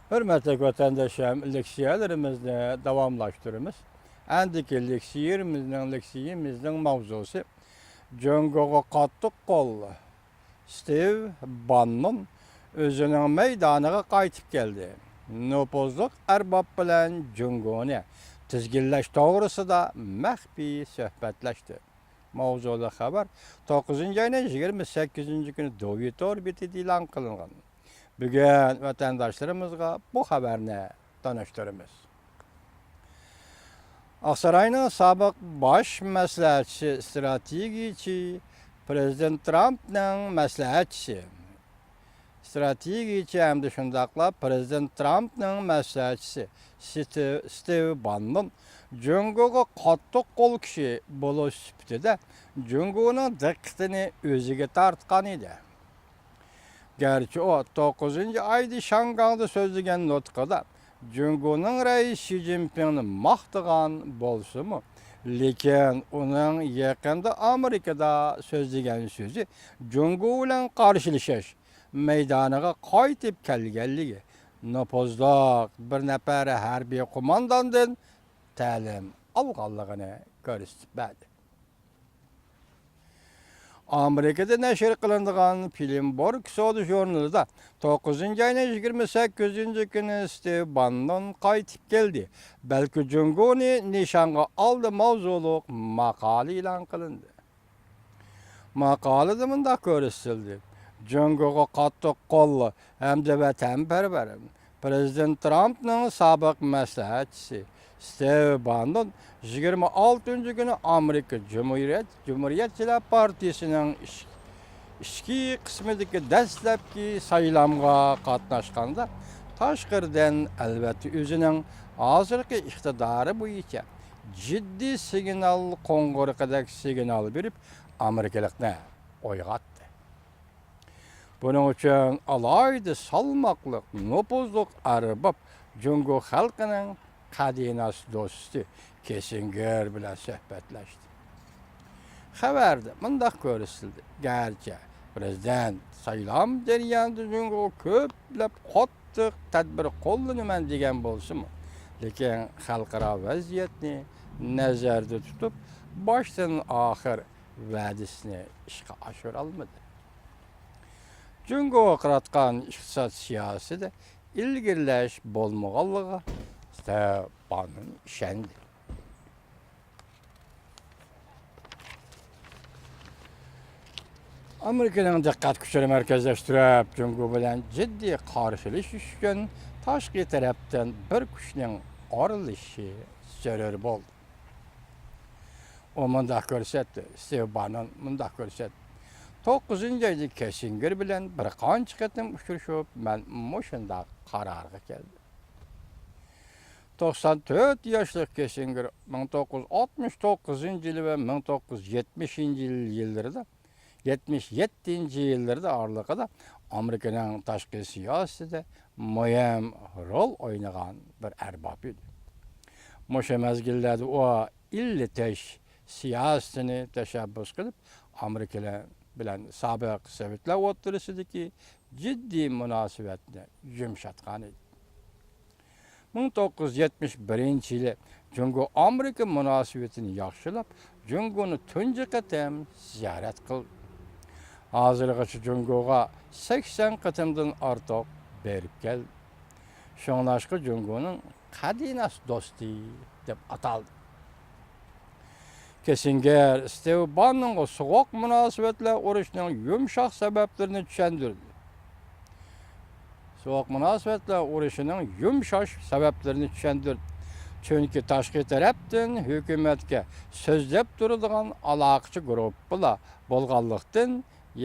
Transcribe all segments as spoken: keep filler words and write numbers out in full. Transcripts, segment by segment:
ھۆرمەتلىك ۋەتەنداشلىرىم، لېكسىيەلىرىمىزنى داۋاملاشتۇرىمىز. ئەندىكى لېكسىيىمىزنىڭ، لېكسىيىمىزنىڭ ماۋزۇسى جۇڭگوغا قاتتىق قول. ستىۋ باننون ئۆزىنىڭ مەيدانىغا قايتىپ كەلدى. نوپۇزلۇق ئەرباب بىلەن جۇڭگونى تىزگىنلەش توغرىسىدا مەخپىي سۆھبەتلەشتى. ماۋزۇلۇق خەۋەر توققۇزىنچى ئاينىڭ يىگىرمە سەككىزىنچى كۈنى دوۋيۇ تور بېتىدە ئېلان قىلىنغان. بۈگۈن ۋەتەنداشلىرىمىزغا بۇ خەۋەرنى تونۇشتۇرىمىز. ئاقساراينىڭ سابىق باش مەسلىھەتچىسى، ستراتېگىيىچى، پىرېزىدېنت ترامپنىڭ مەسلىھەتچىسى، ستراتېگىيىچى ھەمدە شۇنداقلا پىرېزىدېنت ترامپنىڭ مەسلىھەتچىسى ستىۋ، ستىۋ باننون جۇڭگوغا قاتتىق قول كىشى بولۇش سۈپىتىدە جۇڭگونىڭ دىققىتىنى ئۆزىگە تارتقان ئىدى. گەرچە ئۇ توققۇزىنچى ئايدا شياڭگاڭدا سۆزلىگەن نۇتقىدا جۇڭگونىڭ رەئىسى شى جىنپىڭنى ماختىغان بولسىمۇ، لېكىن ئۇنىڭ يېقىندا ئامېرىكىدا سۆزلىگەن سۆزى جۇڭگو بىلەن قارشىلىشىش مەيدانىغا قايتىپ كەلگەنلىكى، نوپۇزلۇق بىر نەپەر ھەربىي قومانداندىن تەلىم ئالغانلىقىنى كۆرسىتىپ بەردى. ئامېرىكىدا نەشر قىلىنىدىغان بلۇمبېرگ سودا ژۇرنىلىدا توققۇزىنچى ئاينىڭ يىگىرمە سەككىزىنچى كۈنى ستىۋ باننون قايتىپ كەلدى، بەلكى جۇڭگونى نىشانغا ئالدى ماۋزۇلۇق ماقالە ئېلان قىلىندى. ماقالىدە مۇنداق كۆرسىتىلدى: جۇڭگوغا قاتتىق قول ھەمدە ۋەتەنپەرۋەر پىرېزىدېنت ترامپنىڭ سابىق مەسلىھەتچىسى ستىۋ باننون يىگىرمە ئالتىنچى كۈنى ئامېرىكا جۇمھۇرىيەت، جۇمھۇرىيەتچىلەر پارتىيىسىنىڭ ئىچ-، ئىچكى قىسمىدىكى دەسلەپكى سايلامغا قاتناشقاندا، تاشقىرىدىن ئەلۋەتتە ئۆزىنىڭ ھازىرقى ئىقتىدارى بويىچە جىددىي سىگنال قوڭغۇرىقىدەك سىگنال بېرىپ، ئامېرىكىلىقنى ئويغاتتى. بۇنىڭ ئۈچۈن ئالاھىدە سالماقلىق، نوپۇزلۇق ئەرباب جۇڭگو خەلقىنىڭ قەدىناس دوستى كىسسىنگېر بىلەن سۆھبەتلەشتى. خەۋەردە مۇنداق كۆرسىتىلدى: گەرچە پىرېزىدېنت سايلام جەريانىدا جۇڭگوغا كۆپلەپ قاتتىق تەدبىر قوللىنىمەن دېگەن بولسىمۇ، لېكىن خەلقئارا ۋەزىيەتنى نەزەردە تۇتۇپ، باشتىن ئاخىر ۋەدىسىنى ئىشقا ئاشۇرالمىدى. جۇڭگوغا قاراتقان ئىقتىساد سىياسىتىدە ئىلگىرىلەش بولمىغانلىقىغا ستىۋ باننون ئىشەندى. ئامېرىكىنىڭ دىققەت كۈچىنى مەركەزلەشتۈرۈپ، جۇڭگو بىلەن جىددىي قارشىلىشىش ئۈچۈن تاشقى تەرەپتىن بىر كۈچنىڭ ئارىلىشىشى زۆرۈر بولدى. ئۇ مۇنداق كۆرسەتتى، ستىۋ باننون مۇنداق كۆرسەتتى: توققۇزىنچى ئايدا كىسسىنگېر بىلەن بىر قانچە قېتىم ئۇچرىشىپ، مەن مۇشۇنداق قارارغا كەلدىم. توقسان تۆت ياشلىق كىسسىنگېر مىڭ توققۇز يۈز ئاتمىش توققۇزىنچى يىلى ۋە مىڭ توققۇز يۈز يەتمىشىنچى يىل يىللىرىدا، يەتمىش يەتتىنچى يىللىرىدا ئارىلىقىدا ئامېرىكىنىڭ تاشقى سىياسىتىدە مۇھىم رول ئوينىغان بىر ئەرباب ئىدى. مۇشۇ مەزگىللەردە ئۇ ئىللىتىش سىياسىتىنى تەشەببۇس قىلىپ، ئامېرىكا بىلەن سابىق سوۋېتلار ئوتتۇرىسىدىكى جىددىي مۇناسىۋەتنى يۇمشاتقان ئىدى. مىڭ توققۇز يۈز يەتمىش بىرىنچى يىلى جۇڭگو ئامېرىكا مۇناسىۋىتىنى ياخشىلاپ، جۇڭگونى تۇنجى قېتىم زىيارەت قىلدى. ھازىرغىچە جۇڭگوغا سەكسەن قېتىمدىن ئارتۇق بېرىپ كەلدى. شۇڭلاشقا جۇڭگونىڭ قەدىناس دوستى دەپ ئاتالدى. كىسسىنگېر ستىۋ باننونغا سوغۇق مۇناسىۋەتلەر ئۇرۇشىنىڭ يۇمشاق سەۋەبلىرىنى چۈشەندۈردى. سوغۇق مۇناسىۋەتلەر ئۇرۇشىنىڭ يۇمشاش سەۋەبلىرىنى چۈشەندۈردى. چۈنكى تاشقى تەرەپتىن ھۆكۈمەتكە سۆزلەپ تۇرىدىغان ئالاقىچى گۇرۇپپىلار بولغانلىقتىن،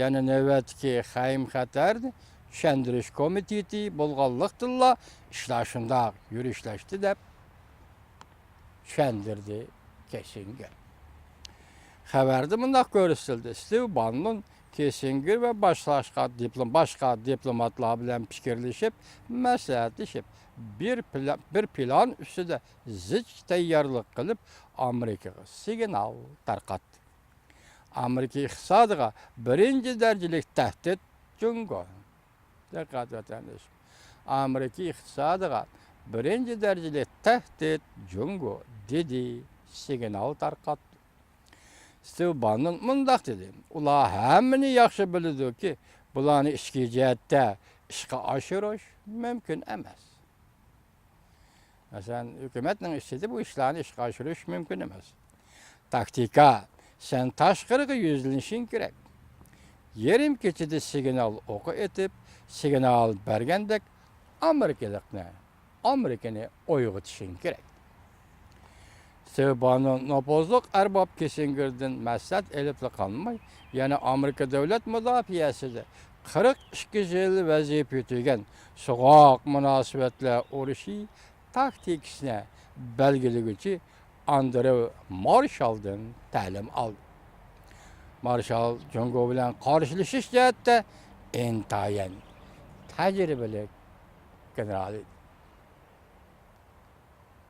يەنە نۆۋەتتىكى خەۋپ-خەتەرنى چۈشەندۈرۈش كومىتېتى بولغانلىقتىنلا ئىشلار شۇنداق يۈرۈشلەشتى، دەپ چۈشەندۈردى كىسسىنگېر. خەۋەردە مۇنداق كۆرسىتىلدى: ستىۋ باننون كىسسىنگېر ۋە باشقا دىپلوم-، باشقا دىپلوماتلار بىلەن پىكىرلىشىپ، مەسلىھەتلىشىپ، بىر پىلا-، بىر پىلان ئۈستىدە زىچ تەييارلىق قىلىپ، ئامېرىكىغا سىگنال تارقاتتى. ئامېرىكا ئىقتىسادىغا بىرىنچى دەرىجىلىك تەھدىت جۇڭگو. دىققەت ۋەتەندىشىم. ئامېرىكا ئىقتىسادىغا بىرىنچى دەرىجىلىك تەھدىت جۇڭگو، دېدى، سىگنال تارقاتتى. ستىۋ باننون مۇنداق دېدى: «ئۇلار ھەممىنى ياخشى بىلىدۇكى، بۇلارنى ئىچكى جەھەتتە ئىشقا ئاشۇرۇش مۇمكىن ئەمەس.» مەسىلەن، ھۆكۈمەتنىڭ ئىچىدە بۇ ئىشلارنى ئىشقا ئاشۇرۇش مۇمكىن ئەمەس. تاكتىكا، سەن تاشقىرىغا يۈزلىنىشىڭ كېرەك. يېرىم كېچىدە سىگنال ئوقى ئېتىپ، سىگنال بەرگەندەك ئامېرىكىلىقنى، ئامېرىكىنى ئويغىتىشىڭ كېرەك. ستىۋ باننون نوپۇزلۇق ئەرباب كىسسىنگېردىن مەسلىھەت ئېلىپلا قالماي، يەنە ئامېرىكا دۆلەت مۇداپىئەسىدە قىرىق ئىككى يىل ۋەزىپە يۈتىگەن سوغۇق مۇناسىۋەتلەر ئۇرۇشى تاكتىكىسىنى بەلگىلىگۈچى ئاندرېۋ مارشالدىن تەلىم ئالدى. مارشال جۇڭگو بىلەن قارشىلىشىش جەھەتتە ئىنتايىن تەجرىبىلىك گېنېرال ئىدى.